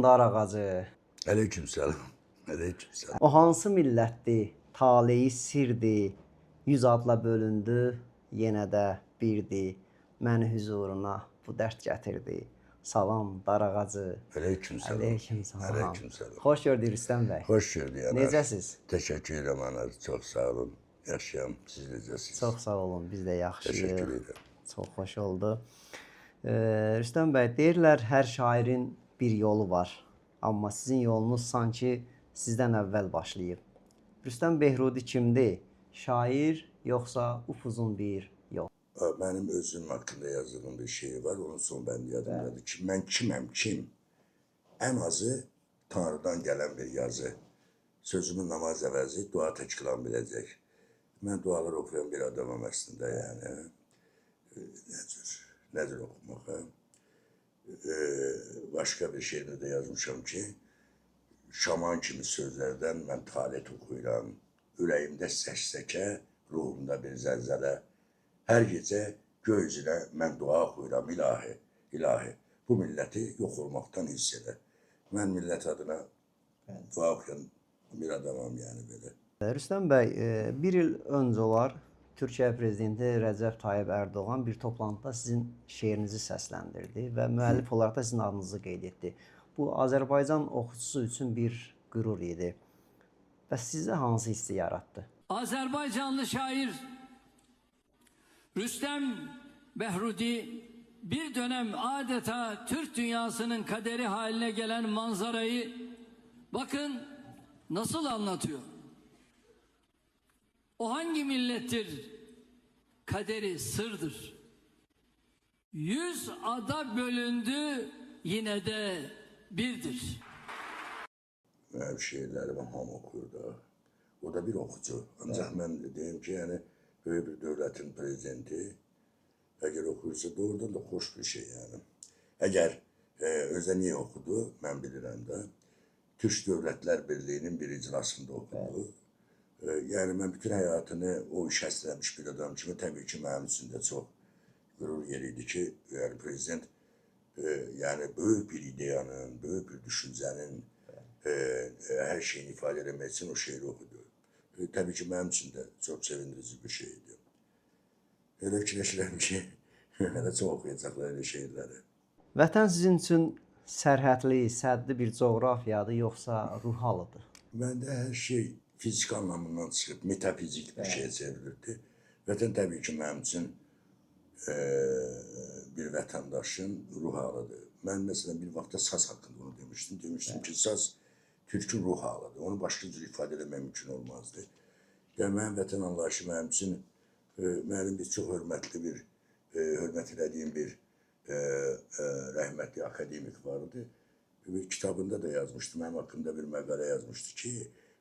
dar ağacı. Aleykümselam. Aleykümselam. O hansı millətdir? Taleyi sirdir. 100 adla bölündü, yenə də birdir. Məni hüzuruna bu dərd gətirdi. Salam dar ağacı. Aleykümselam. Aleykümselam. Aleykümselam. Xoş gördük Rüstəm bəy. Hoş gördük Anar. Necəsiz? Teşekkür ederim Anar. Çok sağ olun. Yaşayam. Siz necəsiniz? Çox sağ olun, biz də yaxşıyıq. Teşekkür ederim. Çox xoş oldu. Rüstəm bəy, deyirlər hər şairin bir yolu var. Amma sizin yolunuz sanki sizdən əvvəl başlayıb. Rüstəm Behrudi kimdir? Şair yoxsa upuzun bir yol? Benim özüm hakkında yazdığım bir şey var. Onun son ben yadımdadır ki mən kiməm kim? En azı Tanrı'dan gelen bir yazı. Sözümün namaz əvəzi dua tək qılan biləcək. Mən dualar okuyan bir adamım əslində yəni. Nəcür, nəcür okumaq. Hə? Başka bir şeydə də yazmışam ki, şaman kimi sözlərdən mən talet oxuyuram. Ürəyimdə səksəkə, ruhumda bir zəlzələ. Hər gecə göy üzünə mən dua oxuyuram, ilahi, ilahi. Bu milləti yox olmaqdan hiss elə. Mən millət adına dua oxuyan bir adamam yəni belə. Rüstəm bəy, bir il öncə olar Türkiyə prezidenti Rəcəb Tayyib Ərdoğan bir toplantıda sizin şeirinizi səsləndirdi və müəllif olaraq da sizin adınızı qeyd etdi. Bu Azərbaycan oxucusu üçün bir qürur idi. Bəs sizdə hansı hissi yaratdı? Azerbaycanlı şair Rüstem Behrudi bir dönem adeta Türk dünyasının kaderi haline gelen manzarayı bakın nasıl anlatıyor. O hangi millettir? Kaderi sırdır. 100 ada bölündü, yine de birdir. Mənim şeirlərimi hamı oxuyur da. O da bir oxucu. Ancaq mən deyim ki, yəni böyük bir dövlətin prezidenti əgər oxuyursa doğrudan da xoş bir şey yəni. Əgər özə niyə oxudu, mən bilirəm də. Türk Dövlətlər Birliyinin bir iclasında oxudu. Yəni mən bütün həyatını o işə həsr bir adam kimi təbii ki, mənim üçün də çox qürur yeri idi ki, yəni prezident yəni böyük bir ideyanın, böyük bir düşüncənin hər şeyini ifadə eləmək üçün o şeiri oxudu. Təbii ki, mənim üçün də çox sevindirici bir şey idi. Elə fikirləşirəm ki, hələ çox oxuyacaqlar elə şeirləri. Vətən sizin üçün sərhədli, sədli bir coğrafiyadır yoxsa ruh halıdır? Məndə hər şey fiziki anlamından çıxıb metafizik bir şeyə çevrilibdi. Vətən təbii ki, mənim üçün bir vətəndaşın ruh halıdır. Mən məsələn bir vaxtda saz haqqında onu demişdim. Demişdim ki, saz Türkün ruh halıdır. Onu başqa cür ifadə eləmək mümkün olmazdı. Yəni mənim vətən anlayışı mənim üçün mənim bir çox hörmətli bir hörmət elədiyim bir rəhmətli akademik var idi. Bir kitabında da yazmışdı, mənim haqqımda bir məqalə yazmışdı ki,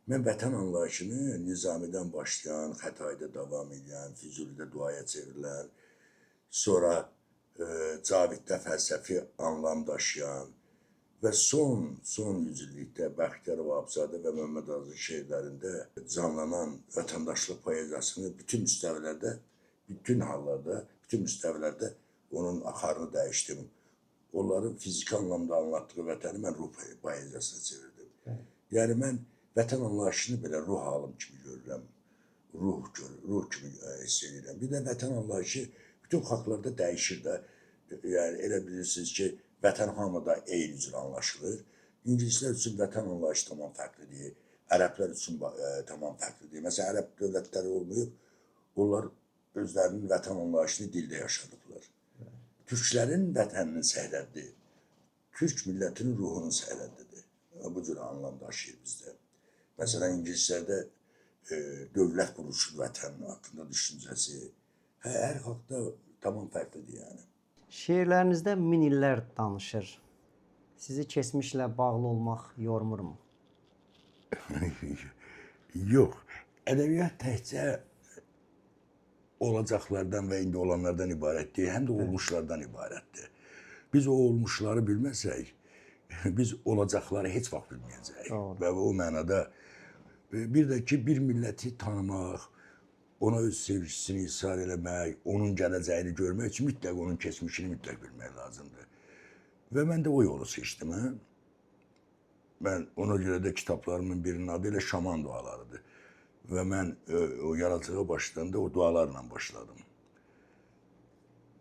mən vətən anlayışını Nizamidən başlayan, Xətayda davam edən, Füzulidə duaya çevrilən, sonra Caviddə fəlsəfi anlam daşıyan və son yüzillikdə Bəxtiyar Vahabzadə və Məmməd Alı şeirlərində canlanan vətəndaşlıq poeziyasını bütün müstəvilərdə, bütün hallarda, bütün müstəvilərdə onun axarını dəyişdim. Onların fiziki anlamda anlattığı vətəni mən ruh poeziyasına çevirdim. Evet. Yəni mən vətən anlayışını belə ruh halım kimi görürəm. Ruh kimi hiss edirəm. Bir də vətən anlayışı bütün xalqlarda dəyişir də. Yəni elə bilirsiniz ki, vətən hamıda eyni cür anlaşılır. İngilislər üçün vətən anlayışı tamam fərqlidir. Ərəblər üçün tamam fərqlidir. Məsələn, ərəb dövlətləri olmayıb, onlar özlərinin vətən anlayışını dildə yaşadıblar. Türklərin vətəninin sərhəddi, Türk millətinin ruhunun sərhəddidir. Bu cür anlam daşıyır bizdə. Məsələn, İngilislərdə dövlət quruluşu vətən haqqında düşüncəsi, hər xalqda tamam fərqlidir yəni. Şeirlərinizdə min illər danışır. Sizi keçmişlə bağlı olmaq yormurmu? Yox. Ədəbiyyat təkcə olacaqlardan və indi olanlardan ibarət deyil, həm də olmuşlardan ibarətdir. Biz o olmuşları bilməsək, biz olacaqları heç vaxt bilməyəcəyik. Doğru. Və o mənada bir də ki, bir milləti tanımaq, ona öz sevgisini ishar eləmək, onun gələcəyini görmək üçün mütləq onun keçmişini mütləq bilmək lazımdır. Və mən də o yolu seçdim. Hə? Mən ona görə də kitablarımın birinin adı elə Şaman dualarıdır. Və mən o yaradıcılığa başlayanda o dualarla başladım.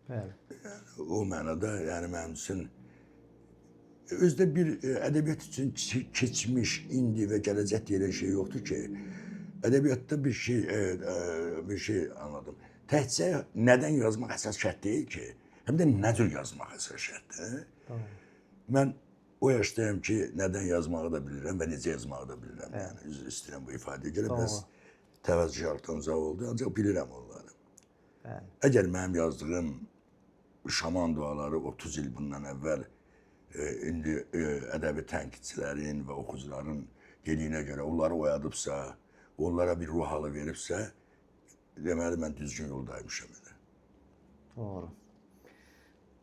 Bəli. O mənada, yəni mənim üçün özdə bir ədəbiyyat üçün keçmiş, indi və gələcək deyilən şey yoxdur ki. Ədəbiyyatda bir şey anladım. Təkcə nədən yazmaq əsas şərt deyil ki, həm də nə cür yazmaq əsas şərtdir. Mən o yaşdayam ki, nədən yazmağı da bilirəm və necə yazmağı da bilirəm. Yəni üzr istəyirəm bu ifadəyə görə biraz təvəzzükarlıqdan uzaq oldu, ancaq bilirəm onları. Bəli. Əgər mənim yazdığım şaman duaları 30 il bundan əvvəl indi ədəbi tənqidçilərin və oxucuların dediyinə görə onları oyadıbsa, onlara bir ruh halı veribsə, deməli mən düzgün yoldaymışam elə. Doğru.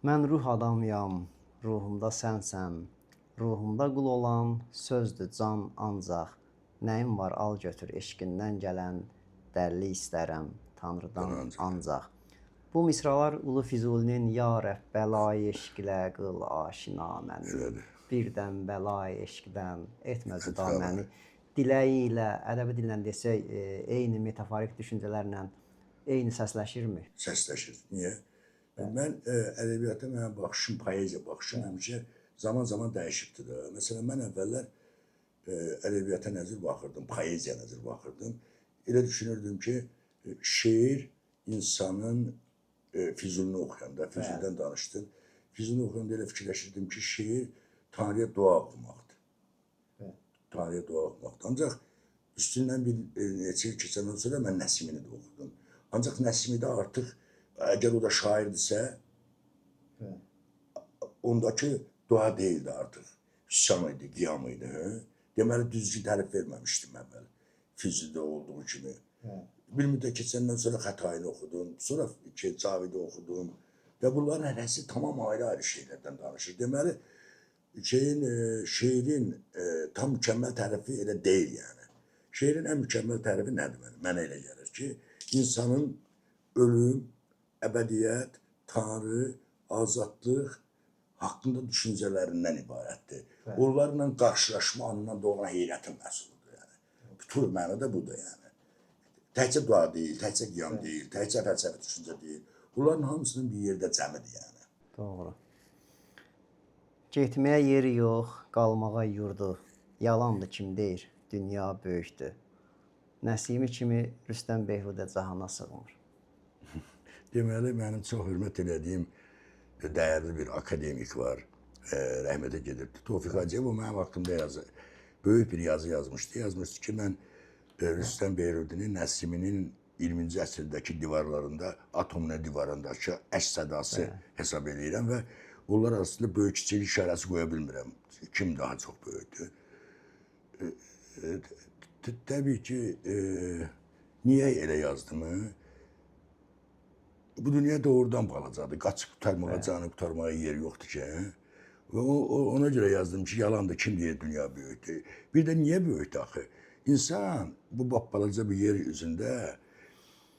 Mən ruh adamıyam, ruhumda sənsən. Ruhumda qul olan sözdür can ancaq. Nəyim var al götür eşqindən gələn dərli istərəm Tanrıdan ancaq. Bu misralar Ulu Füzulinin Ya Rəbb bəlayı eşqlə qıl aşina məni. Elədir. Birdən bəlayı eşqdən etmə cüda məni. Diləyi ilə ədəbi dillə desək, eyni metaforik düşüncələrlə eyni səsləşirmi? Səsləşir. Niyə? Mən ədəbiyyata mənim baxışım, poeziya baxışım həmişə zaman-zaman dəyişibdi də. Məsələn, mən əvvəllər ədəbiyyata nə cür baxırdım, poeziya nə cür baxırdım. Elə düşünürdüm ki, şeir insanın Füzulini oxuyanda, Füzulidən danışdın. Füzulini oxuyanda elə fikirləşirdim ki, şeir Tanrıya dua oxumaqdır. Tanrıya dua oxumaqdır. Ancaq üstündən bir neçə il keçəndən sonra mən Nəsimini də oxudum. Ancaq Nəsimidə artıq əgər o da şairdirsə, ondakı dua deyildi artıq. Hüsyan idi, qiyam idi. Hə? Deməli, düzgün tərif verməmişdim əvvəl. Füzulidə olduğu kimi. Bir müddət keçəndən sonra Xətaini oxudum, sonra Cavidi oxudum və bunların hərəsi tamam ayrı-ayrı şeylərdən danışır. Deməli, şeirin tam mükəmməl tərifi elə deyil yəni. Şeirin ən mükəmməl tərifi nədir mənə? Mənə elə gəlir ki, insanın ölüm, əbədiyyət, Tanrı, azadlıq haqqında düşüncələrindən ibarətdir. Onlarla qarşılaşma anından doğan heyrətin məhsuludur yəni. Bütün mənada budur yəni. Təkcə dua deyil, təkcə qiyam deyil, təkcə fəlsəfi düşüncə deyil. Bunların hamısının bir yerdə cəmidir yəni. Doğru. Getməyə yeri yox, qalmağa yurdu. Yalandır kim deyir, dünya böyükdür. Nəsimi kimi Rüstəm Beyhudə cahana sığmır. Deməli, mənim çox hörmət elədiyim dəyərli bir akademik var. Rəhmətə gedibdi. Tofiq Hacıyev o mənim haqqımda böyük bir yazı yazmışdı. Yazmışdı ki, mən Rüstəm Beyrudinin Nəsiminin 20-ci əsrdəki divarlarında, atom divarındakı əks sədası hesab eləyirəm və onlar arasında böyük kiçik işarəsi qoya bilmirəm. Kim daha çox böyükdür? Təbii ki, niyə elə yazdımı? Bu dünya doğrudan balacadır. Qaçıb qurtarmağa, canı qurtarmağa yer yoxdur ki. Hə? Və ona görə yazdım ki, yalandır, kim deyir dünya böyükdür. Bir də niyə böyükdür axı? İnsan bu balaca bir yer üzündə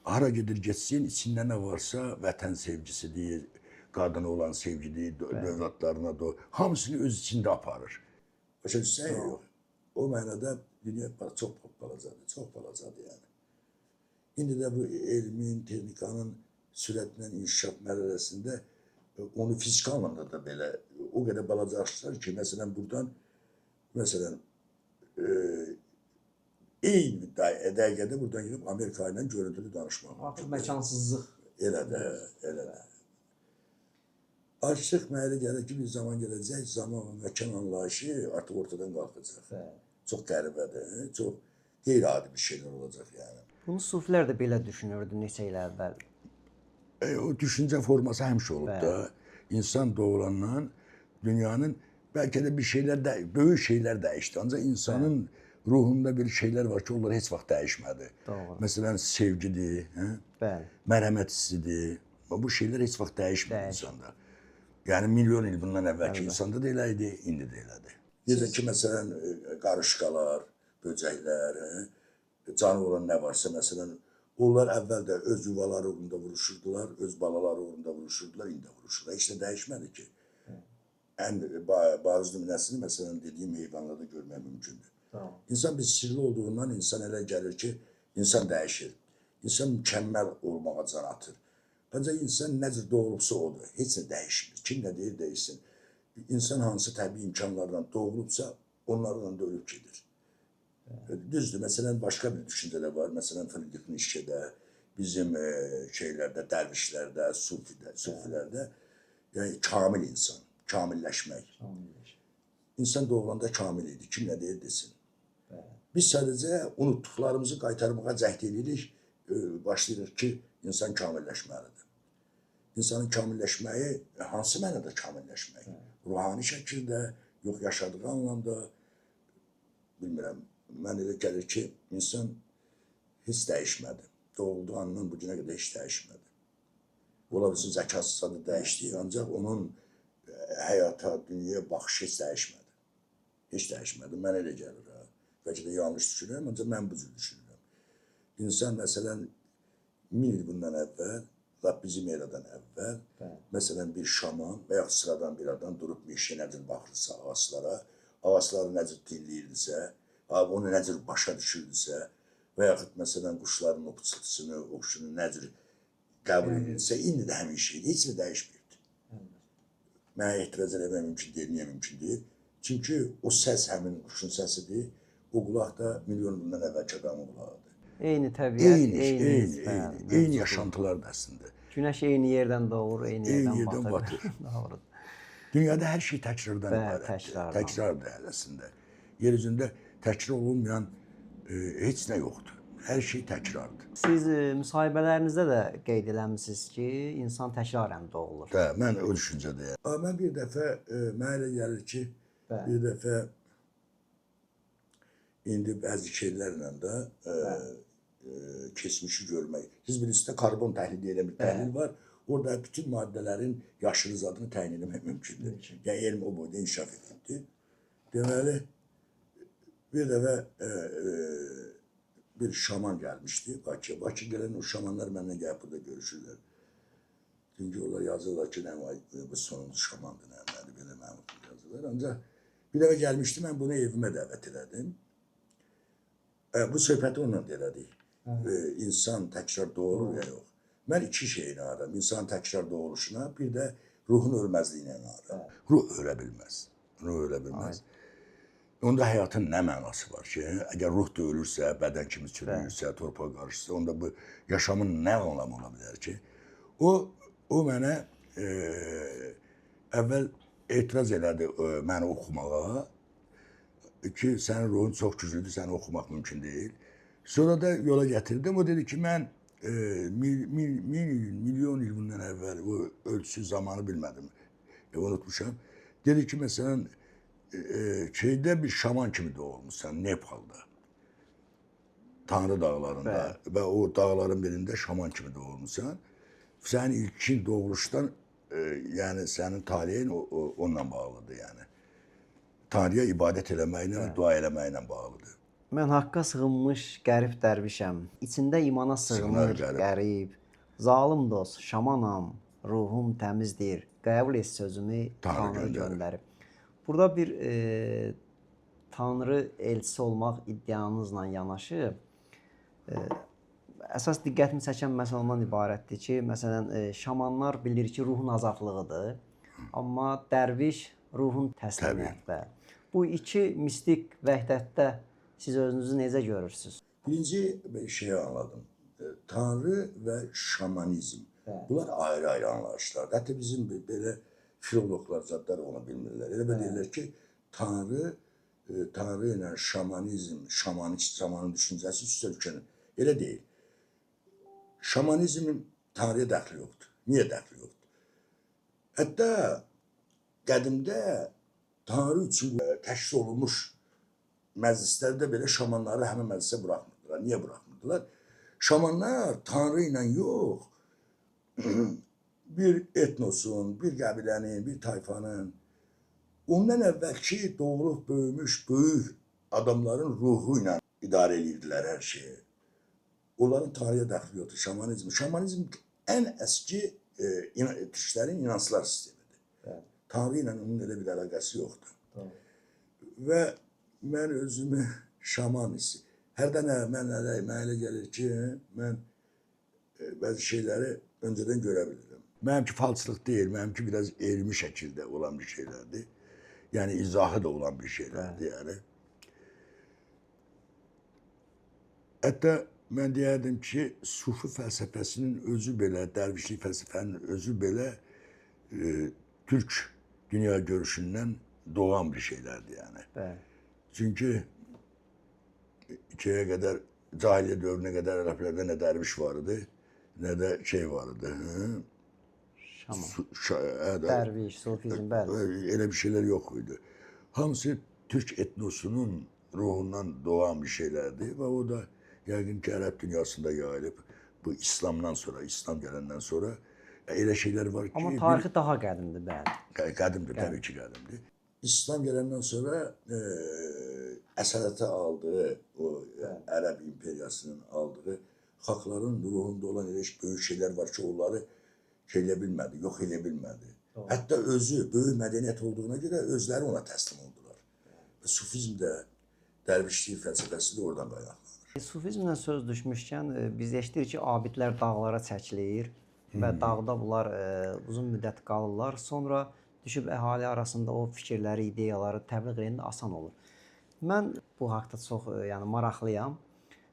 hara gedir getsin, içində nə varsa vətən sevgisidir, qadına olan sevgidir, övladlarına da, hamısını öz içində aparır. Başa düşsən yox. O mənada dünya çox balacadır, çox balacadır yəni. İndi də bu elmin, texnikanın sürətlə inkişaf mərhələsində onu fiziki anlamda da belə o qədər balaca açdılar ki, məsələn buradan, məsələn, eyni dəqiqədə buradan gedib Amerika ilə görüntülü danışmaq. Artıq məkansızlıq. Elə də, elə də. Artıq mənə elə gəlir ki, bir zaman gələcək, zaman və məkan anlayışı artıq ortadan qalxacaq. Bəli. Çox qəribədir, çox qeyri-adi bir şeylər olacaq yəni. Bunu sufilər də belə düşünürdü neçə il əvvəl. O düşüncə forması həmişə olub da. İnsan doğulandan dünyanın bəlkə də bir şeylər də, böyük şeylər dəyişdi. Ancaq insanın ruhunda bir şeylər var ki, onlar heç vaxt dəyişmədi. Doğru. Məsələn, sevgidir, hə? Bəli. Mərhəmət hissidir. Bu şeylər heç vaxt dəyişmir insanda. Yəni milyon il bundan əvvəlki insanda da elə idi, indi də elədir. Necə ki, məsələn, qarışqalar, böcəklər, hə? Canı olan nə varsa, məsələn, onlar əvvəl də öz yuvaları uğrunda vuruşurdular, öz balaları uğrunda vuruşurdular, indi də vuruşurlar. Heç nə dəyişmədi ki. Ən bariz nümunəsini məsələn dediyim heyvanlarda görmək mümkündür. Tamam. İnsan bir sirli olduğundan insan elə gəlir ki, insan dəyişir. İnsan mükəmməl olmağa can atır. Ancaq insan nə cür doğulubsa odur. Heç nə dəyişmir. Kim nə deyir dəyişsin. İnsan hansı təbii imkanlarla doğulubsa onlarla da ölüb gedir. Düzdür, məsələn başqa bir düşüncə də var. Məsələn Friedrich Nietzsche'də, bizim şeylərdə, dərvişlərdə, sufilərdə, yəni kamil insan, kamilləşmək. İnsan doğulanda kamil idi. Kim nə deyir desin. Biz sadəcə unutduqlarımızı qaytarmağa cəhd edirik, başlayırıq ki, insan kamilləşməlidir. İnsanın kamilləşməyi hansı mənada kamilləşmək? Ruhani şəkildə, yox yaşadığı anlamda, bilmirəm. Mən elə gəlir ki, insan heç dəyişmədi. Doğulduğu andan bu günə qədər heç dəyişmədi. Ola bilsin zəkası zadı dəyişdi, ancaq onun həyata, dünyaya baxışı heç dəyişmədi. Heç dəyişmədi. Mənə elə gəlir. Ha. Bəlkə də yanlış düşünürəm, ancaq mən bu cür düşünürəm. İnsan məsələn 1000 il bundan əvvəl, lap bizim eradan əvvəl, məsələn bir şaman və yaxud sıradan bir adam durub meşəyə nə cür baxırsa ağaclara, ağacları nə cür dinləyirdisə, onu nə cür başa düşürdüsə və yaxud məsələn quşların o pıçıltısını, o quşunu nə cür qəbul edirsə, indi də həmin şeydir, heç nə dəyişməyibdir. Mənə etiraz eləmək mümkün deyil, niyə mümkün deyil? Çünki o səs həmin quşun səsidir, o qulaq da milyon bundan əvvəlki adamın qulağıdır. Eyni təbiət, Eyni yaşantılar da əslində. Günəş eyni yerdən doğur, eyni yerdən batır. Doğrudur. Dünyada hər şey təkrardan ibarətdir. Təkrardır əslində. Yer üzündə təkrar olunmayan heç nə yoxdur. Hər şey təkrardır. Siz müsahibələrinizdə də qeyd eləmisiniz ki, insan təkrarən doğulur. Hə, mən o düşüncədəyəm. Mən bir dəfə mənə elə gəlir ki, bir dəfə indi bəzi şeylərlə də keçmişi görmək. Siz bilirsiniz də karbon təhlili deyilən bir təhlil var. Orada bütün maddələrin yaşını zadını təyin etmək mümkündür. Yəni elm o boyda inkişaf edibdir. Deməli, bir dəfə bir şaman gəlmişdi Bakıya. Bakı gələn o şamanlar məndən gəlib burada görüşürlər. Çünki onlar yazırlar ki, nə var, bu sonuncu şamandır, nə nədir, belə mənim yazırlar. Ancaq bir dəfə gəlmişdi, mən bunu evimə dəvət elədim. Bu söhbəti onunla da elədik. İnsan təkrar doğulur ya yox. Mən iki şeyə inanıram. İnsanın təkrar doğuluşuna, bir də ruhun ölməzliyinə inanıram. Ruh ölə bilməz. Ruh ölə bilməz. Onda həyatın nə mənası var ki? Əgər ruh da ölürsə, bədən kimi çürüyürsə, torpağa qarışırsa, onda bu yaşamın nə anlamı ola bilər ki? O mənə əvvəl etiraz elədi məni oxumağa ki, sənin ruhun çox güclüdür, səni oxumaq mümkün deyil. Sonra da yola gətirdim. O dedi ki, mən milyon il bundan əvvəl o ölçüsü zamanı bilmədim, unutmuşam. Dedi ki, məsələn, şeydə bir şaman kimi doğulmuşsan, Nepalda. Tanrı dağlarında və o dağların birində şaman kimi doğulmuşsan. Sənin ilkin doğuluşdan, yəni sənin taleyin onunla bağlıdır yəni. Tanrıya ibadət eləməklə, dua eləməklə bağlıdır. Mən haqqa sığınmış qərib dərvişəm. İçində imana sığınır qərib. Zalım dost, şamanam, ruhum təmizdir. Qəbul et sözümü, Tanrı göndərib. Burada bir Tanrı elçisi olmaq iddianızla yanaşı, əsas diqqətimi çəkən məsələ ondan ibarətdir ki, məsələn, şamanlar bilir ki, ruhun azadlığıdır, amma dərviş ruhun təslimiyyətdə. Bu iki mistik vəhdətdə siz özünüzü necə görürsünüz? Birinci şeyi anladım. Tanrı və şamanizm. Bunlar ayrı-ayrı anlayışlardır. Hətta bizim belə filoloqlar, zadlar onu bilmirlər. Elə belə deyirlər ki, Tanrı ilə şamanizm, şamanın düşüncəsi üst ölkənin. Elə deyil. Şamanizmin Tanrıya dəxli yoxdur. Niyə dəxli yoxdur? Hətta qədimdə Tanrı üçün təşkil olunmuş məclislərdə belə şamanları həmin məclisə buraxmırdılar. Niyə buraxmırdılar? Şamanlar Tanrı ilə yox, bir etnosun, bir qəbilənin, bir tayfanın ondan əvvəlki doğulub böyümüş böyük adamların ruhu ilə idarə edirdilər hər şeyi. Onların Tanrıya dəxli yoxdur. Şamanizm. Şamanizm ən əski türklərin inanclar sistemidir. Tanrı ilə onun elə bir əlaqəsi yoxdur. Və mən özümü şaman hissi. Hərdən mən mənə elə gəlir ki, mən bəzi şeyləri öncədən görə bilirəm. Mənimki falçılıq deyil, mənimki biraz elmi şəkildə olan bir şeylərdir. Yəni izahı da olan bir şeylərdir, yəni. Hətta mən deyərdim ki, sufi fəlsəfəsinin özü belə, dərvişlik fəlsəfənin özü belə türk dünya görüşündən doğan bir şeylərdir yəni. Bəli. Çünki şeyə qədər, cahiliyyə dövrünə qədər ərəblərdə nə dərviş var idi, nə də şey var idi. Hı? Şaman. Dərviş, sufizm, bəli. Elə bir şeylər yox idi. Hamısı türk etnosunun ruhundan doğan bir şeylərdir və o da yəqin ki, ərəb dünyasında yayılıb. Bu İslamdan sonra, İslam gələndən sonra elə şeylər var ki... Amma tarixi daha qədimdir, bəli. Qədimdir, təbii ki, qədimdir. İslam gələndən sonra əsarətə aldığı, o Ərəb imperiyasının aldığı xalqların ruhunda olan elə böyük şeylər var ki, onları şey eləyə bilmədi, yox eləyə bilmədi. Hətta özü böyük mədəniyyət olduğuna görə özləri ona təslim oldular. Və sufizm də, dərvişlik fəlsəfəsi də oradan qaynaqlanır. Sufizmlə söz düşmüşkən biz eşidirik ki, abidlər dağlara çəkilir və dağda bunlar uzun müddət qalırlar. Sonra düşüb əhali arasında o fikirləri, ideyaları təbliğ edəndə asan olur. Mən bu haqda çox yəni maraqlıyam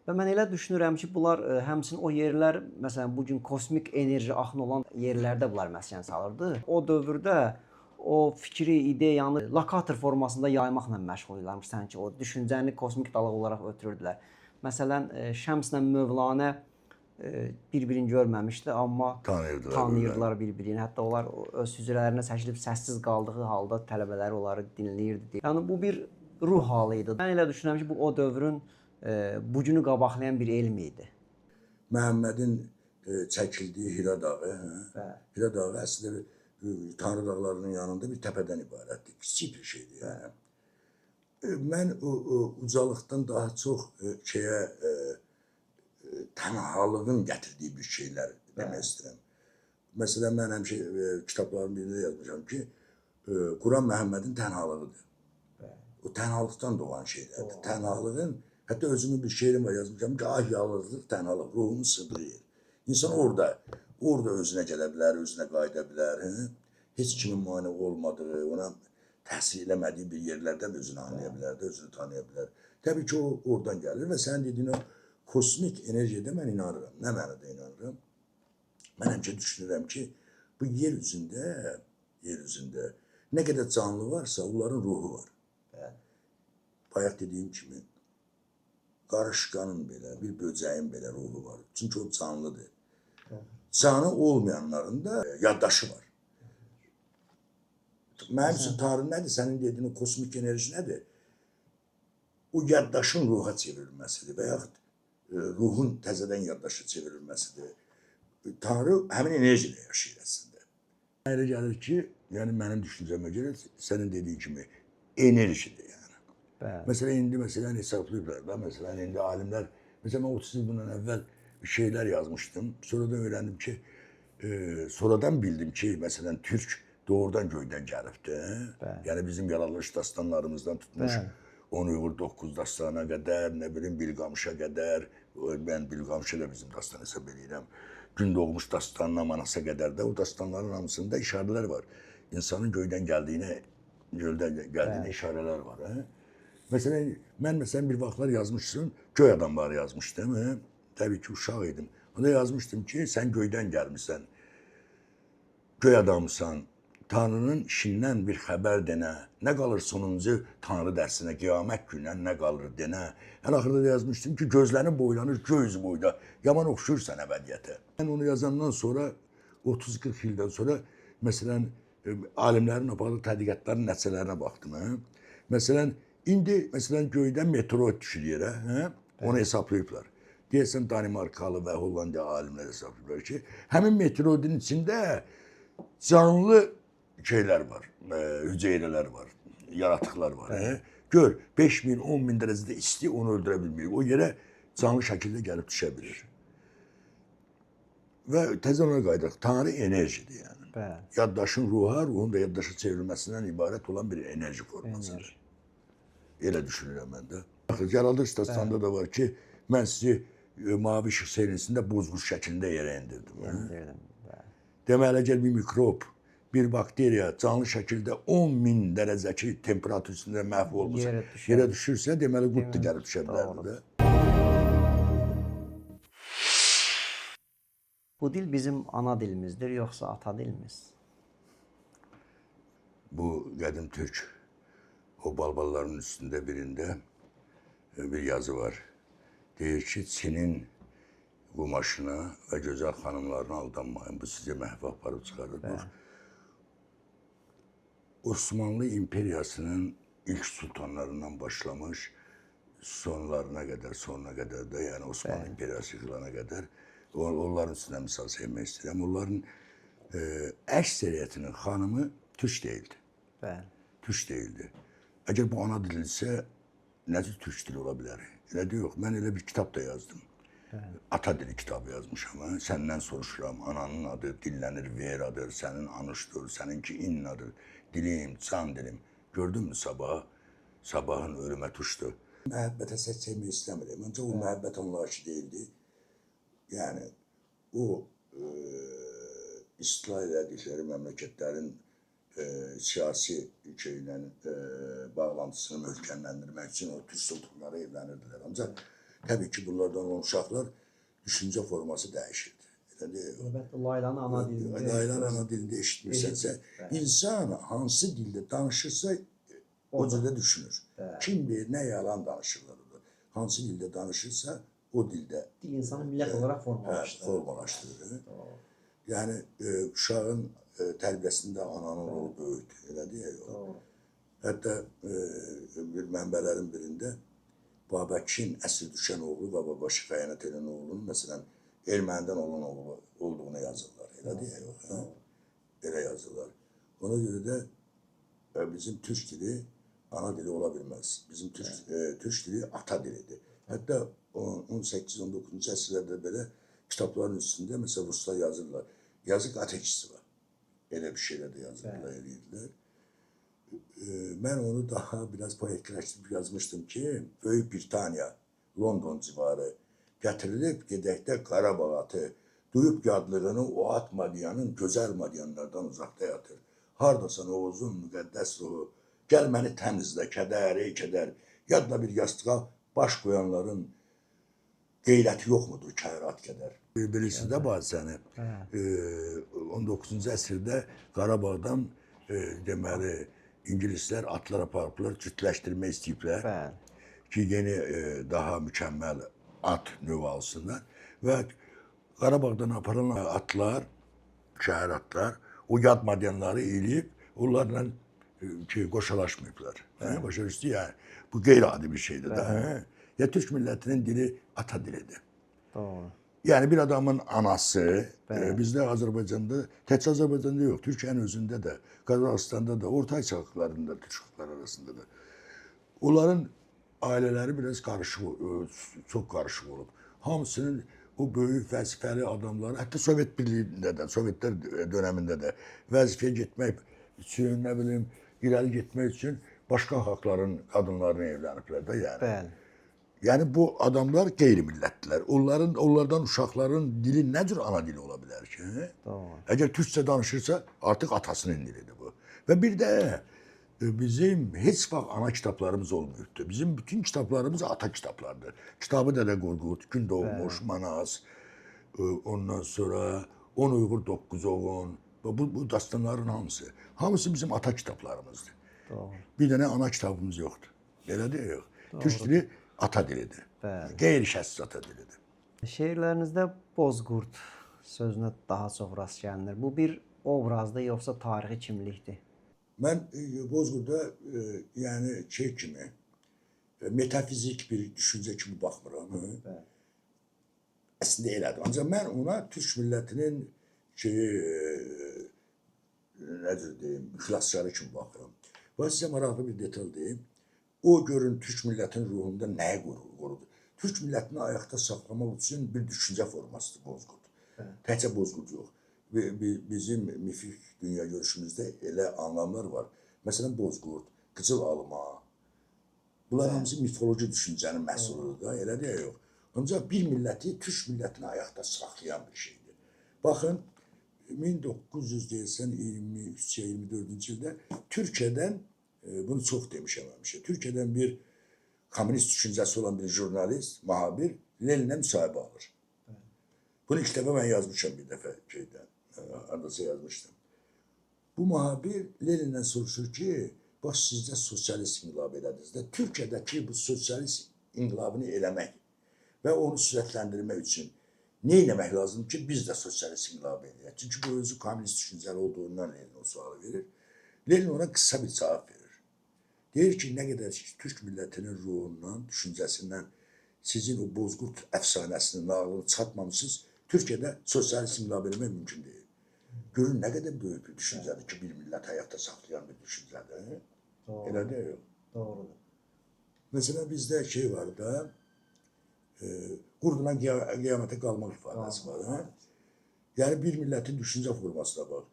və mən elə düşünürəm ki, bunlar həmçinin o yerlər, məsələn, bu gün kosmik enerji axını olan yerlərdə bunlar məskən salırdı. O dövrdə o fikri, ideyanı lokator formasında yaymaqla məşğul idilərmiş sanki o düşüncəni kosmik dalğa olaraq ötürürdülər. Məsələn, Şəmslə Mövlanə bir-birini görməmişdi, amma tanıyırdılar bir-birini. Hətta onlar öz hücrələrinə çəkilib səssiz qaldığı halda tələbələri onları dinləyirdi. Yəni bu bir ruh halı idi. Mən elə düşünürəm ki, bu o dövrün bugünü qabaqlayan bir elm idi. Məhəmmədin çəkildiyi Hira dağı, Hira dağı əslində Tanrı dağlarının yanında bir təpədən ibarətdir. Kiçik bir şeydir yəni. Mən o ucalıqdan daha çox şeyə tənhalığın gətirdiyi bir şeylər demək istəyirəm. Məsələn, mən həmişə kitabların birində yazmışam ki, Quran Məhəmmədin tənhalığıdır. O tənhalıqdan doğan şeylərdir. Tənhalığın, hətta özümün bir şeirim var yazmışam ki, ah yalnızlıq, tənhalıq, ruhumun sığdığı yer. İnsan orada özünə gələ bilər, özünə qayıda bilər. Heç kimin mane olmadığı, ona təsir eləmədiyi bir yerlərdən özünü anlaya bilər, özünü tanıya bilər. Təbii ki, o oradan gəlir və sənin dediyin o kosmik enerjiyə də mən inanıram. Nə mənada inanıram? Mən həmişə düşünürəm ki, bu yer üzündə nə qədər canlı varsa, onların ruhu var. Bayaq dediyim kimi, qarışqanın belə, bir böcəyin belə ruhu var. Çünki o canlıdır. Canı olmayanların da yaddaşı var. Mənim üçün Tanrı nədir? Sənin dediyin o kosmik enerji nədir? O yaddaşın ruha çevrilməsidir və yaxud ruhun təzədən yaddaşa çevrilməsidir. Tanrı həmin enerji ilə yaşayır əslində. Elə gəlir ki, yəni mənim düşüncəmə görə sənin dediyin kimi enerjidir yəni. Bəli. Məsələn, indi məsələn hesablayıblar da, məsələn, indi alimlər, məsələn, mən 30 il bundan əvvəl şeylər yazmışdım. Sonradan öyrəndim ki, sonradan bildim ki, məsələn, türk doğrudan göydən gəlibdi. Yəni bizim yaradılış dastanlarımızdan tutmuş 10 Uyğur 9 dastana qədər, nə bilim Bilqamışa qədər, mən Bilqamışı da bizim dastan hesab eləyirəm. Gün doğmuş dastanına Manasa qədər də o dastanların hamısında işarələr var. İnsanın göydən gəldiyinə, işarələr var. Hə? Məsələn, mən məsələn bir vaxtlar yazmışdım, göy adamları yazmışdım. Hə? Təbii ki, uşaq idim. Onda yazmışdım ki, sən göydən gəlmisən, göy adamsan, Tanrının işindən bir xəbər denə, nə qalır sonuncu Tanrı dərsinə, qiyamət günə nə qalır denə. Ən axırda da yazmışdım ki, gözlərini boylanır göy boyda, yaman oxşuyursan əbədiyyətə. Mən onu yazandan sonra, 30-40 ildən sonra, məsələn, alimlərin apardığı tədqiqatların nəticələrinə baxdım. Hə? Məsələn, indi məsələn, göydən meteoroid düşür yerə, hə? Onu hesablayıblar. Deyəsən, Danimarkalı və Hollandiya alimləri hesablayıblar ki, həmin meteoroidin içində canlı şeylər var, hüceyrələr var, yaratıqlar var. Hə? Gör, 5 min, 10 min dərəcədə isti onu öldürə bilmir. O yerə canlı şəkildə gəlib düşə bilir. Və təzədən ona qayıdırıq. Tanrı enerjidir yəni. Bəli. Yaddaşın ruha, ruhun da yaddaşa çevrilməsindən ibarət olan bir enerji formasıdır. Elə düşünürəm mən də. Axı Yaradılış dastanda da var ki, mən sizi mavi işıq seyrinsində bozquş şəklində yerə endirdim. Endirdim. Bəli. Deməli, əgər bir mikrob, bir bakteriya canlı şəkildə 10.000 dərəcəki temperatur üstündə məhv olmasa, Yerə düşər. yerə düşürsə, deməli qurd da gəlib düşə bilərdi də. Bu dil bizim ana dilimizdir, yoxsa ata dilimiz? Bu qədim türk o balbalların üstündə birində bir yazı var. Deyir ki, Çinin qumaşına və gözəl xanımlarına aldanmayın. Bu sizi məhvə aparıb çıxarır. Bax, Osmanlı İmperiyasının ilk sultanlarından başlamış sonlarına qədər, sonuna qədər də, yəni Osmanlı İmperiyası yıxılana qədər onların üstünə misal sevmək istəyirəm. Onların əksəriyyətinin xanımı türk deyildi. Bəli. Türk deyildi. Əgər bu ana dilidirsə, nə cür türk dili ola bilər? Elə də yox. Mən elə bir kitab da yazdım. Bəli. Ata dili kitabı yazmışam. Hə? Səndən soruşuram, ananın adı dillənir Veradır, sənin Anuşdur, səninki İnnadır. Dilim, can dilim. Gördünmü sabah? Sabahın ölümə tuşdu. Məhəbbətə səs çəkmək istəmirəm. Ancaq o məhəbbət anlayışı deyildi. Yəni o istila elədikləri məmləkətlərin siyasi şeylə bağlantısını möhkəmləndirmək üçün o türk sultanları evlənirdilər. Ancaq təbii ki, bunlardan olan uşaqlar düşüncə forması dəyişirdi. Elə deyil. Əlbəttə, Laylanı ana dilində. Laylanı ana dilində eşitmirsənsə, insan hansı dildə danışırsa, o cürdə düşünür. Kim bilir, nə yalan danışırlar orada. Hansı dildə danışırsa, o dildə Dil insanı millət olaraq formalaşdırır. Formalaşdırır. Yəni, uşağın tərbiyəsində ananın rolu böyükdür. Elə deyil. Hətta bir mənbələrin birində Babəkin əsir düşən oğlu və babaşı xəyanət edən oğlunun, məsələn, ermənidən olan oğlu olduğunu yazırlar. Elə deyil. Hə? Elə yazırlar. Ona görə də bizim türk dili ana dili ola bilməz. Bizim türk dili ata dilidir. Hətta 18-19-cu əsrlərdə belə kitabların üstündə məsələn ruslar yazırlar. Yazıq ateşçisi var. Elə bir şeylər də yazırlar, eləyirdilər. Mən onu daha biraz poetikləşdirib yazmışdım ki, Böyük Britaniya, London civarı gətirilib gedəkdə Qarabağ atı duyub yadlığını o at madyanın gözəl madyanlardan uzaqda yatır. Hardasan Oğuzun müqəddəs ruhu, gəl məni təmizlə, kədər, ey kədər, yadla bir yastığa baş qoyanların qeyrəti yox mudur kərat qədər? Bilirsiniz də bu hadisəni. 19-cu əsrdə Qarabağdan deməli ingilislər atlar aparıblar, cütləşdirmək istəyiblər. Bəli. Ki yeni daha mükəmməl at növü alsınlar. Və Qarabağdan aparılan atlar, şəhər atlar, o yad madyanları eləyib, onlarla ki, qoşalaşmayıblar. Hə, başa düşdü? Yəni, bu qeyri-adi bir şeydir də. Hə? Ya türk millətinin dili ata dilidir. Doğru. Yəni bir adamın anası, bizdə Azərbaycanda, təkcə Azərbaycanda yox, Türkiyənin özündə də, Qazaxıstanda da, Orta Asiya xalqlarında, türk xalqları arasında da. Onların ailələri biraz qarışıq, çox qarışıq olub. Hamısının o böyük vəzifəli adamları, hətta Sovet Birliyində də, Sovetlər dönəmində də vəzifəyə getmək üçün, nə bilim, irəli getmək üçün başqa xalqların qadınlarını evləniblər də, yəni. Bəli. Yəni bu adamlar qeyri-millətdilər. Onlardan uşaqların dili nə cür ana dili ola bilər ki? Hə? Doğru. Əgər türkcə danışırsa, artıq atasının dilidir bu. Və bir də bizim heç vaxt ana kitablarımız olmayıbdır. Bizim bütün kitablarımız ata kitablardır. Kitabı Dədə Qorqud, Gün Doğmuş, Manas, ondan sonra 10 Uyğur, 9 Oğun. Bu dastanların hamısı. Hamısı bizim ata kitablarımızdır. Doğru. Bir dənə ana kitabımız yoxdur. Elə deyil, yox. Türk dili ata dilidir. Bəli. Qeyri-şəxsi ata dilidir. Şeirlərinizdə bozqurd sözünə daha çox rast gəlinir. Bu bir obrazdır, yoxsa tarixi kimlikdir? Mən Bozqurda yəni şey kimi, metafizik bir düşüncə kimi baxmıram. Bəli. Əslində elədir. Ancaq mən ona türk millətinin şeyi, nə cür deyim, xilaskarı kimi baxıram. Və sizə maraqlı bir detal deyim. O görün türk millətinin ruhunda nəyi qorudu? Türk millətini ayaqda saxlamaq üçün bir düşüncə formasıdır Bozqurd. Təkcə bozqurd yox. Bizim mifik dünya görüşümüzdə elə anlamlar var. Məsələn, bozqurd, qızıl alma. Bunlar hamısı mifoloji düşüncənin məhsuludur da, elə deyə yox. Ancaq bir milləti, türk millətini ayaqda saxlayan bir şeydir. Baxın, 1900 deyəsən 23-24-cü ildə Türkiyədən, bunu çox demişəm həmişə, Türkiyədən bir komünist düşüncəsi olan bir jurnalist, mühabir Leninə müsahibə alır. Bunu ilk dəfə mən yazmışam bir dəfə şeydə, hardasa yazmışdım. Bu mühabir Lenindən soruşur ki, bax sizdə sosialist inqilabı elədiniz də, Türkiyədəki bu sosialist inqilabını eləmək və onu sürətləndirmək üçün nə eləmək lazımdır ki, biz də sosialist inqilabı eləyək? Çünki bu özü komünist düşüncəli olduğundan Lenin o sualı verir. Lenin ona qısa bir cavab verir. Deyir ki, nə qədər ki, türk millətinin ruhundan, düşüncəsindən sizin o bozqurd əfsanəsinin nağılını çatmamışsınız, Türkiyədə sosialist inqilab eləmək mümkün deyil. Görün nə qədər böyük bir düşüncədir ki, bir millət həyatda saxlayan bir düşüncədir. Doğru. Elə deyil. Doğrudur. Məsələn, bizdə şey var da, qurdla qiyamətə qalmaq ifadəsi var. Hə? Yəni, bir millətin düşüncə formasına bax.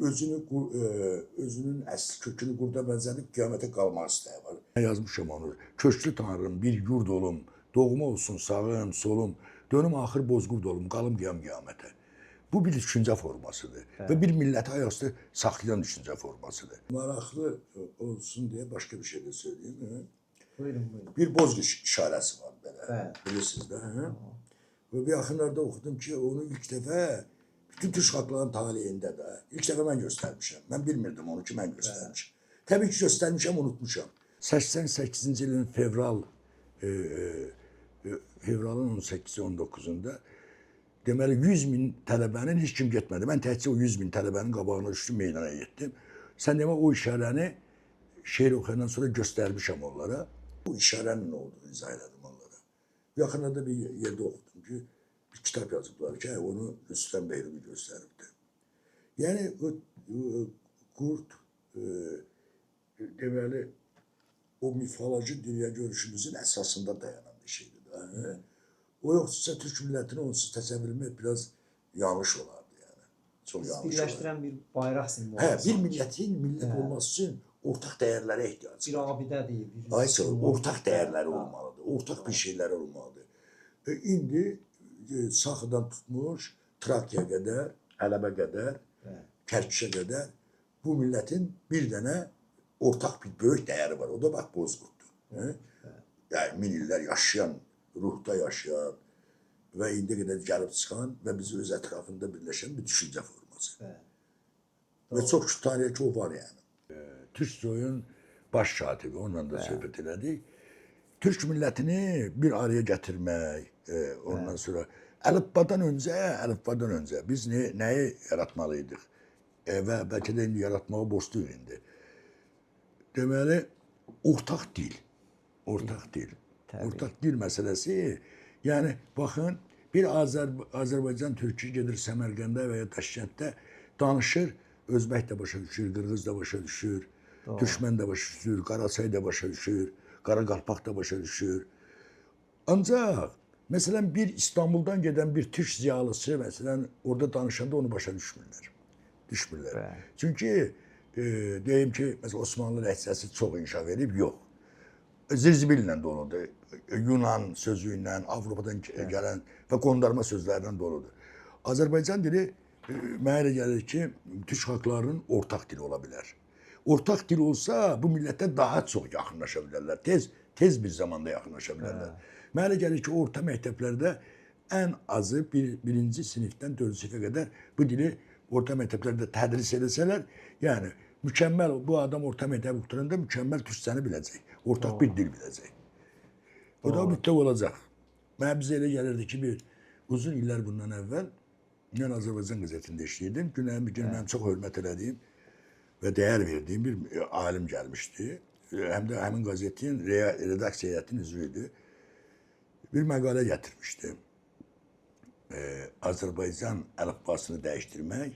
Özünün əsl kökünü qurda bənzədib qiyamətə qalmaq istəyi var. Mən yazmışam onu. Köklü tanrım, bir yurd olum, doğma olsun sağım, solum, dönüm axır bozqurd olum, qalım qiyamətə. Bu bir düşüncə formasıdır. Bəli. Və bir milləti ayaqüstə saxlayan düşüncə formasıdır. Maraqlı olsun deyə başqa bir şey də söyləyim. Hə? Buyurun, buyurun. Bir bozqurd işarəsi var belə. Bəli. Bilirsiniz də. Hə? Və bir yaxınlarda oxudum ki, onu ilk dəfə bütün türk xalqlarının taleyində də ilk dəfə mən göstərmişəm. Mən bilmirdim onu ki, mən göstərmişəm. Bəli. Təbii ki, göstərmişəm, unutmuşam. 88-ci ilin fevralın 18-i 19-unda deməli 100 min tələbənin heç kim getmədi. Mən təkcə o 100 min tələbənin qabağına düşdüm, meydana getdim. Sən demə o işarəni şeir oxuyandan sonra göstərmişəm onlara. Bu işarənin nə olduğunu izah elədim onlara. Yaxınlarda bir yerdə oxudum ki, bir kitab yazıblar ki, onu Rüstəm Beyruni göstəribdi. Yəni o qurd deməli o mifoloji dünya görüşümüzün əsasında dayanan bir şeydir. Hə? O yoxsa türk millətini onsuz təsəvvür etmək biraz yanlış olardı yəni. Çox yanlış olardı. Birləşdirən bir bayraq simvolu. Hə, bir millətin millət olması üçün ortaq dəyərlərə ehtiyacı Bir var. abidə deyil. Bir Aysa ortaq dəyərləri olmalıdır, ortaq bir şeylər olmalıdır. İndi Saxıdan tutmuş Trakya qədər, Hələbə qədər, Kərkişə qədər bu millətin bir dənə ortaq bir böyük dəyəri var. O da bax bozqurddur. Hə? Yəni min illər yaşayan, ruhda yaşayan və indi qədər gəlib çıxan və bizi öz ətrafında birləşən bir düşüncə forması. Bəli. Və çox şükür tarixə ki, o var yəni. Türk soyun baş katibi, onunla da söhbət elədik. Türk millətini bir araya gətirmək, ondan sonra əlifbadan öncə biz nəyi yaratmalıydıq? Və bəlkə də indi yaratmağa borcluyuq indi. Deməli, ortaq dil. Ortaq dil. Təbii. Ortaq dil məsələsi, yəni baxın, bir Azərbaycan türkü gedir Səmərqəndə və ya Taşkənddə danışır, Özbək də başa düşür, Qırğız da başa düşür, Türkmən də başa düşür, Qaraçay da başa düşür, Qaraqalpaq da başa düşür. Ancaq məsələn bir İstanbuldan gedən bir türk ziyalısı məsələn orada danışanda onu başa düşmürlər. Düşmürlər. Bəli. Çünki deyim ki, məsələn Osmanlı ləhcəsi çox inkişaf edib, yox. Zirzibillə doludur. Yunan sözü ilə, Avropadan gələn və qondarma sözlərlə doludur. Azərbaycan dili mənə elə gəlir ki, türk xalqlarının ortaq dili ola bilər. Ortaq dil olsa bu millətə daha çox yaxınlaşa bilərlər. Tez bir zamanda yaxınlaşa bilərlər. Mənə elə gəlir ki, orta məktəblərdə ən azı birinci sinifdən dördüncü sinifə qədər bu dili orta məktəblərdə tədris edəsələr, yəni mükəmməl bu adam orta məktəbi qurtaranda mükəmməl türkçəni biləcək. Ortaq bir dil biləcək. O da mütləq olacaq. Mənə bizə elə gəlirdi ki, bir uzun illər bundan əvvəl mən Azərbaycan qəzetində işləyirdim. Günəyin bir gün mənim çox hörmət elədiyim və dəyər verdiyim bir alim gəlmişdi. Həm də həmin qəzetin redaksiya heyətinin üzvü idi. Bir məqalə gətirmişdi. Azərbaycan əlifbasını dəyişdirmək,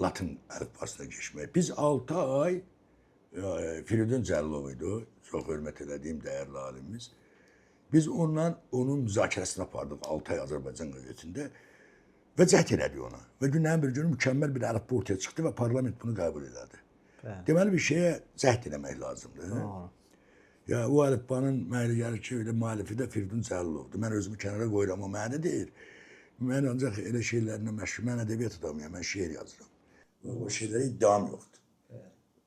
Latin əlifbasına keçmək. Biz 6 ay Firidun Cəlilov idi o, çox hörmət elədiyim dəyərli alimimiz. Biz onunla onun müzakirəsini apardıq 6 ay Azərbaycan qəzetində. Və cəhd elədi ona. Və günlərin bir günü mükəmməl bir əlifba ortaya çıxdı və parlament bunu qəbul elədi. Bəli. Deməli bir şeyə cəhd eləmək lazımdır. Doğru. Ya o əlifbanın mənə elə gəlir ki, elə müəllifi də Firidun Cəlilovdur. Mən özümü kənara qoyuram, o mənə deyir. Mən ancaq elə şeylərlə məşğul, mən ədəbiyyat adamıyam, mən şeir yazıram. O şeylərə iddiam yoxdur.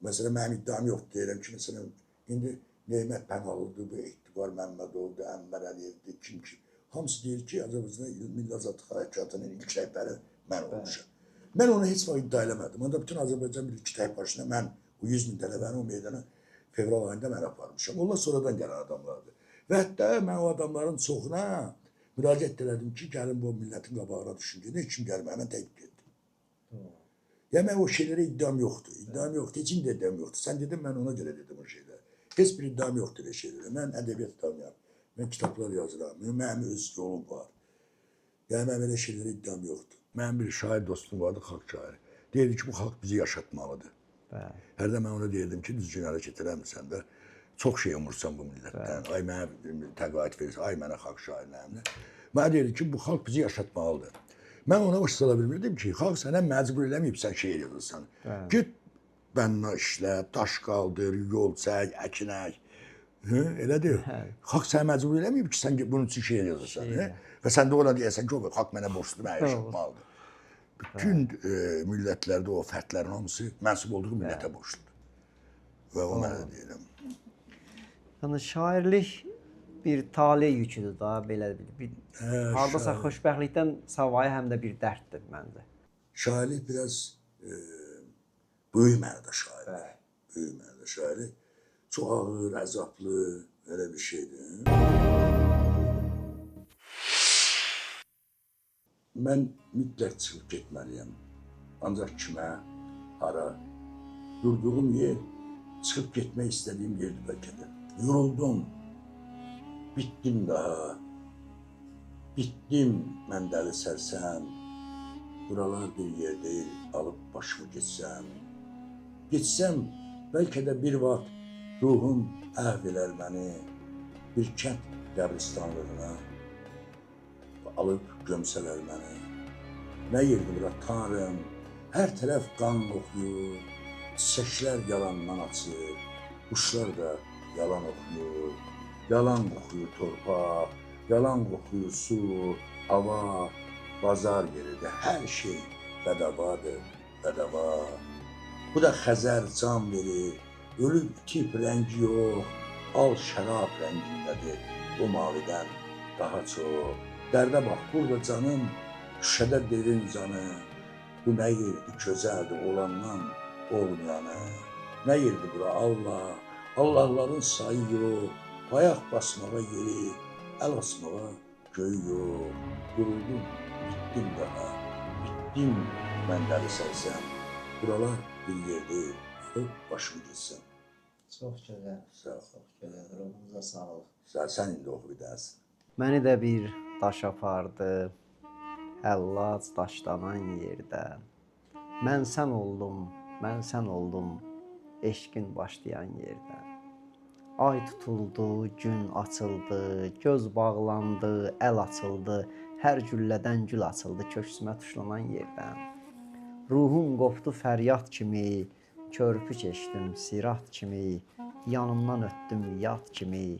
Məsələn, mənim iddiam yoxdur deyirəm ki, məsələn, indi Nemət Pənalıdır, bu Etibar Məmmədovdur, Ənvər Əliyevdir, kim kim. Hamısı deyir ki, Azərbaycanda Milli Azadlıq Hərəkatının ilk rəhbəri mən olmuşam. Mən onu heç vaxt iddia eləmədim. Onda bütün Azərbaycan bir tək başına mən o 100 min tələbəni o meydana fevral ayında mən aparmışam. Onlar sonradan gələn adamlardır. Və hətta mən o adamların çoxuna müraciət elədim ki, gəlin bu millətin qabağına düşün. Gedin, heç kim gəlmədi, mən tək getdim. Yəni mən o şeylərə iddiam yoxdur. İddiam yoxdur. Heç indi iddiam yoxdur. Sən dedin, mən ona görə dedim o şeyləri. Heç bir iddiam yoxdur elə şeylərə. Mən ədəbiyyat adamıyam. Mən kitablar yazıram. Mənim öz yolum var. Yəni mənim elə şeylərə iddiam yoxdur. Mənim bir şair dostum vardı, xalq şairi. Deyirdi ki, bu xalq bizi yaşatmalıdır. Bəli. Hərdən mən ona deyirdim ki, düzgün hərəkət eləmirsən də, çox şey umursan bu millətdən. Ay mənə təqaüd verirsən, ay mənə xalq şairi nəyimlə. Mənə deyirdi ki, bu xalq bizi yaşatmalıdır. Mən ona baş sala bilmirdim ki, xalq sənə məcbur eləməyib sən şeir yazırsan. Get bənna işlə, daş qaldır, yol çək, əkin ək. Hı, elədir. Xalq sənə məcbur eləməyib ki, sən bunun üçün şeir yazırsan. Hı? Və sən də ona deyəsən ki, o xalq mənə borcludur, mənə yaşatmalıdır. Bütün millətlərdə o fərdlərin hamısı mənsub olduğu millətə borcludur. Və o mənə deyirəm. Yəni şairlik bir tale yüküdür da, belə bir hardasa xoşbəxtlikdən savayı həm də bir dərddir məncə. Şairlik biraz böyük mənada şairlik. Böyük mənada şairlik. Çox ağır, əzablı, elə bir şeydir. Mən mütləq çıxıb getməliyəm. Ancaq kimə, hara? Durduğum yer, çıxıb getmək istədiyim yerdir bəlkə də. Yoruldum, bitdim daha. Bitdim mən dəli sərsəm. Buralar bir yer deyil, alıb başımı getsəm. Getsəm, bəlkə də bir vaxt ruhum əhv elər məni bir kənd qəbristanlığına alıb gömsələr məni. Nə yerdir bura Tanrım, hər tərəf qan qoxuyur, çiçəklər yalandan açır, quşlar da yalan oxuyur, yalan qoxuyur torpaq, yalan qoxuyur su, hava, bazar yeridir, hər şey bedavadır, bedava. Bu da Xəzər can verir, ölüb itib rəngi yox, al şərab rəngindədir bu mavidən daha çox. Dərdə bax, burada canım, şüşədə devin canı, bu nə yerdir, gözəldir olandan olmayanı. Nə yerdir bura Allah, Allahların sayı yox, ayaq basmağa yeri, əl asmağa göyü yox. Duruldum, bitdim daha, bitdim mən dəli sərsəm. Buralar bir yer deyil, alıb başımı getsəm. Çox gözəl. Sağ ol. Çox gözəl. Ruhunuza sağlıq. Sən indi oxu bir dərsin. Məni də bir daş apardı, Həllac daşlanan yerdə. Mən sən oldum, mən sən oldum, eşqin başlayan yerdə. Ay tutuldu, gün açıldı, göz bağlandı, əl açıldı, hər güllədən gül açıldı köksümə tuşlanan yerdən. Ruhum qopdu fəryad kimi, körpü keçdim sirat kimi, yanımdan ötdüm yad kimi,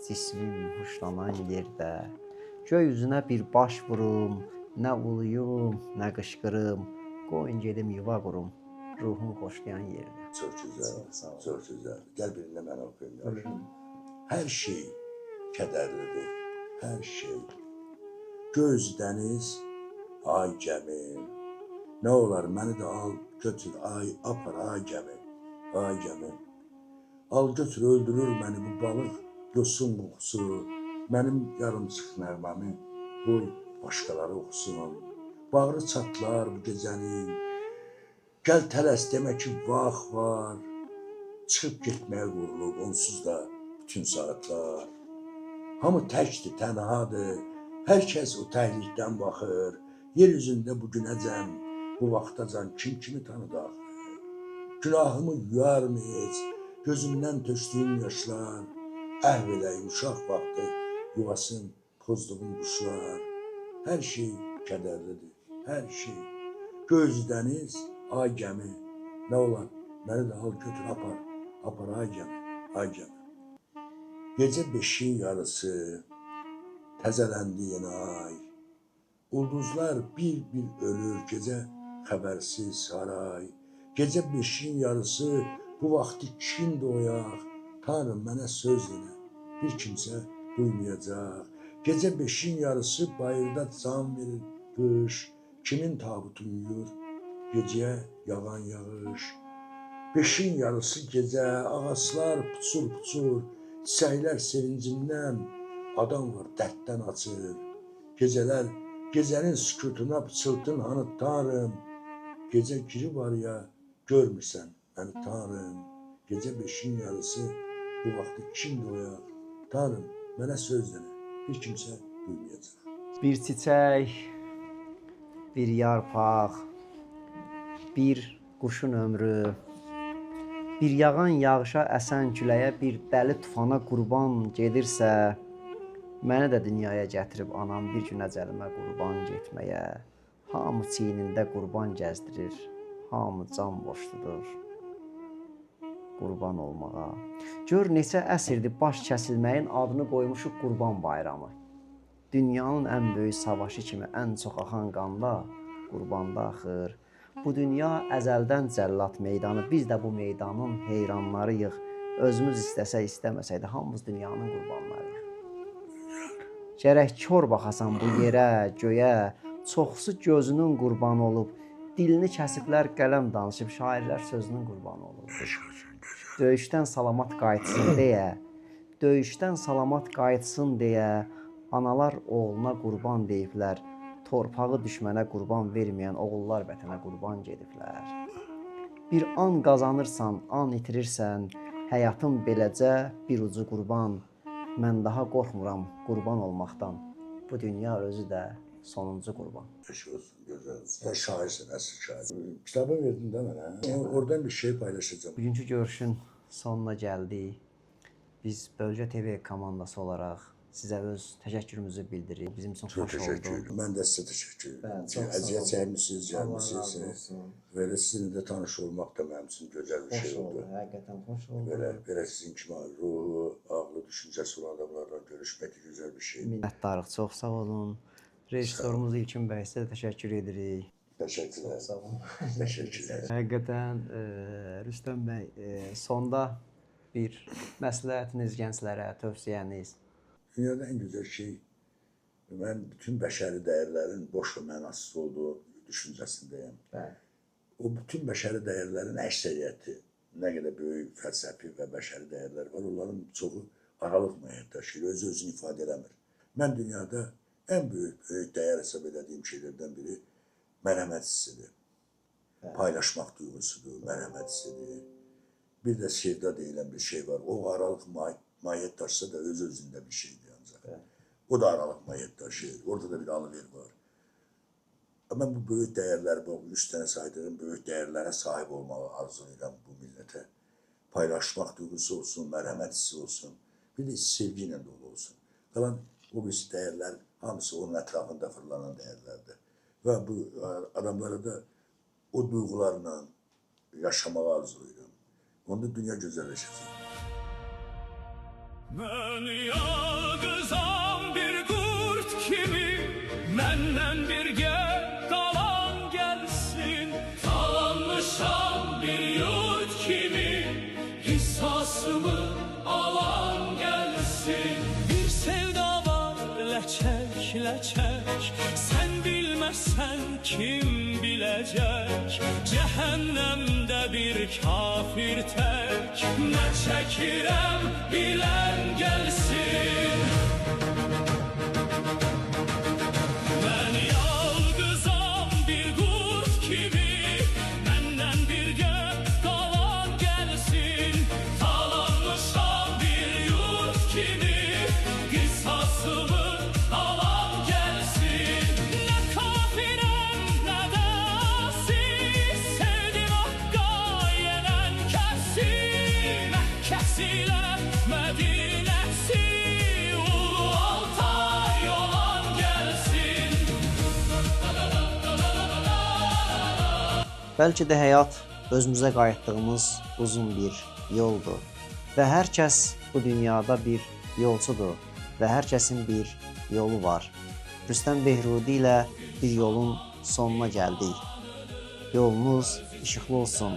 cismim huşlanan yerdə. Göy üzünə bir baş vurum, nə uluyum, nə qışqırım, qoyun gedim yuva qurum, ruhum xoşlayan yerdə. Çox gözəl. Çox sağ ol. Çox gözəl. Gəl birində mən oxuyum. Hər şey kədərlidir. Hər şey. Göz dəniz, ay gəmi. Nə olar məni də al, götür, ay, apar, ay gəmi. Ay gəmi. Al götür, öldürür məni bu balıq yosun qoxusu. Mənim yarımçıq nəğməmi qoy başqaları oxusun. Bağrı çatlar bu gecənin. Gəl tələs demə ki, vaxt var. Çıxıb getməyə qurulub onsuz da bütün saatlar. Hamı təkdir, tənhadır. Hər kəs o təklikdən baxır. Yer üzündə bu günəcən, bu vaxtacan kim kimi tanıdı axı? Günahımı yuyarmı heç? Gözümdən tökdüyüm yaşlar. Əhv elə yumşaq vaxtı yuvasın pozduğum quşlar. Hər şey kədərlidir. hər şey. Göz dəniz, ay gəmi, nə olar, məni də al götür, apar, apar ay gəmi, ay gəmi. Gecə 5-in yarısı, təzələndi yenə ay. Ulduzlar bir-bir ölür, gecə xəbərsiz saray. Gecə 5-in yarısı, bu vaxtı kim doyaq? Tanrım mənə söz elə, bir kimsə duymayacaq. Gecə 5-in yarısı bayırda can verir qış. Kimin tabutu yuyur gecəyə yağan yağış. 5-in yarısı gecə, ağaclar puçur-puçur, çiçəklər sevincindən adam var dərddən açır. Gecələr, gecənin sükutuna pıçıltın hanı Tanrım. Gecə girib araya görmürsən məni Tanrım. Gecə 5-in yarısı bu vaxtı kim doyaq? Tanrım mənə söz denə, bir kimsə duymayacaq. Bir çiçək, bir yarpaq, bir quşun ömrü, bir yağan yağışa, əsən küləyə, bir dəli tufana qurban gedirsə, məni də dünyaya gətirib anam bir gün əcəlimə qurban getməyə. Hamı çiynində qurban gəzdirir, hamı can borcludur qurban olmağa. Gör neçə əsrdir baş kəsilməyin adını qoymuşuq Qurban Bayramı. Dünyanın ən böyük savaşı kimi ən çox axan qanda qurbanda axır. Bu dünya əzəldən cəllad meydanı, biz də bu meydanın heyranlarıyıq. Özümüz istəsək, istəməsək də hamımız dünyanın qurbanlarıyıq. Gərək kor baxasan bu yerə, göyə, çoxsu gözünün qurbanı olub, dilini kəsiblər, qələm danışıb, şairlər sözünün qurbanı olub. Döyüşdən salamat qayıtsın deyə, döyüşdən salamat qayıtsın deyə analar oğluna qurban deyiblər. Torpağı düşmənə qurban verməyən oğullar vətənə qurban gediblər. Bir an qazanırsan, an itirirsən, həyatın beləcə bir ucu qurban. Mən daha qorxmuram qurban olmaqdan. Bu dünya özü də sonuncu qurban. Eşq olsun, gözəl. Sən şairsən, əsl şair. Kitabı verdin də mənə. Oradan bir şey paylaşacağım. Bugünkü görüşün sonuna gəldik. Biz Bölgə TV komandası olaraq sizə öz təşəkkürümüzü bildiririk. Bizim üçün Çox xoş oldu. təşəkkür edirəm. Mən də sizə təşəkkür edirəm. Bəli, çox sağ Əziyyət olun. çəkmisiniz, Allah gəlmisiniz. razı olsun. Belə sizinlə də tanış olmaq da mənim üçün gözəl bir Xoş şey oldu, oldu. həqiqətən xoş oldu. Belə sizin kimi ruhu, ağlı, düşüncəsi olan adamlarla görüşmək də gözəl bir şey. Minnətdarıq, çox sağ olun. Rejissorumuz İlkin bəy, sizə də təşəkkür edirik. Təşəkkürlər. Sağ olun. Təşəkkürlər. Həqiqətən Rüstəm bəy, sonda bir məsləhətiniz gənclərə, tövsiyəniz. Dünyada ən gözəl şey, mən bütün bəşəri dəyərlərin boş və mənasız olduğu düşüncəsindəyəm. Bəli. O bütün bəşəri dəyərlərin əksəriyyəti, nə qədər böyük fəlsəfi və bəşəri dəyərlər var, onların çoxu aralıq mahiyyət daşıyır, öz-özünü ifadə eləmir. Mən dünyada ən böyük dəyər hesab elədiyim şeylərdən biri mərhəmət hissidir. Paylaşmaq duyğusudur, mərhəmət hissidir. Bir də sevda deyilən bir şey var. O aralıq mahiyyət daşısa da öz-özündə bir şeydir ancaq. O da aralıq mahiyyət daşıyır. Orada da bir alıver var. Mən bu böyük dəyərlər, bu 3 dənə saydığım böyük dəyərlərə sahib olmağı arzulayıram bu millətə. Paylaşmaq duyğusu olsun, mərhəmət hissi olsun, bir də sevgi ilə dolu olsun. Qalan o birisi dəyərlər hamısı onun ətrafında fırlanan dəyərlərdir. Və bu adamlara da o duyğularla yaşamağı arzulayıram. Onda dünya gözəlləşəcək. Mən yalqızam bir qurd kimi, məndən birgə qalan gəlsin. Talanmışam bir yurt kimi, qisasımı alan gəlsin. Bir sevda var ləçək ləçək, sən bilməsən kim biləcək? Cəhənnəmdə bir kafir tək, nə çəkirəm bilən gəlsin. Mən yalqızam bir qurd kimi, məndən birgə qalan gəlsin. Talanmışam bir yurt kimi, qisasımı alan gəlsin. Nə kafirəm, nə də asi, sevdim haqqa yənən kəsi. Məkkəsi ilə Mədinəsi, Bəlkə də həyat özümüzə qayıtdığımız uzun bir yoldur və hər kəs bu dünyada bir yolçudur və hər kəsin bir yolu var. Rüstəm Behrudi ilə bir yolun sonuna gəldik. Yolunuz işıqlı olsun.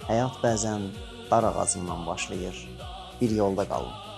Həyat bəzən dar ağacından başlayır. Bir yolda qalın.